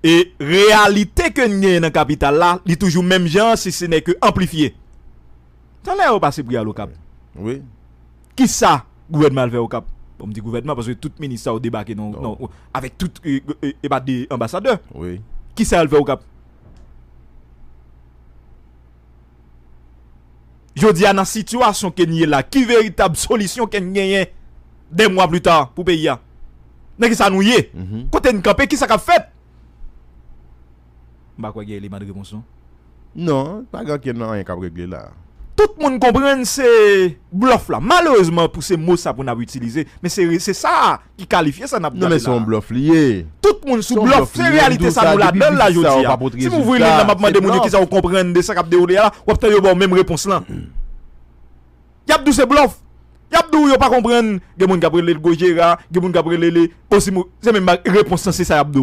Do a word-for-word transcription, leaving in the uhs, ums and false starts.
E reyalite ke n genyen nan kapital la, li toujou menm jan an, si se nè ke anplifye. Talè yo pase pri al Okap. Wi. Kisa gouvènman al fè Okap? Bon, m di gouvènman paske tout minis sa yo debake nan, Non. nan, avèk tout e, e, e pa de anbasadè. Wi. Kisa al fè Okap? Jodi a nan sitiyasyon ke n ye la, ki veritab solisyon ke n genyen de mwa pli ta pou peyi a? Nan kisa nou ye? Mhm. Kote n kanpe? Kisa k ap fèt? M pa kwè gen eleman de repons non. Non, pa gen ankenn anyen k ap regle la. Tout moun konprann se blòf la. Malerezman pou se mo sa pou n ap itilize, men se se sa ki kalifye sa n ap Non, gade men se yon la. Blòf li ye. Tout moun sou Se yon blòf, blòf se li ye, reyalite m di w sa sa, nou la depi dan la jis sa jodi yo a. Pa pote Si m ouvri liy la, m ap rezilta, mande se moun yo blòf. Kisa yo konprann de sa k ap dewoule a la, w ap tande yo ba w menm repons lan. Y ap di w se blòf. Y ap di w yo pa konprann. Gen moun k ap rele l gwo jera, gen moun k ap rele li osi mou. Se menm ba- repons lan, se sa y ap di w, wi.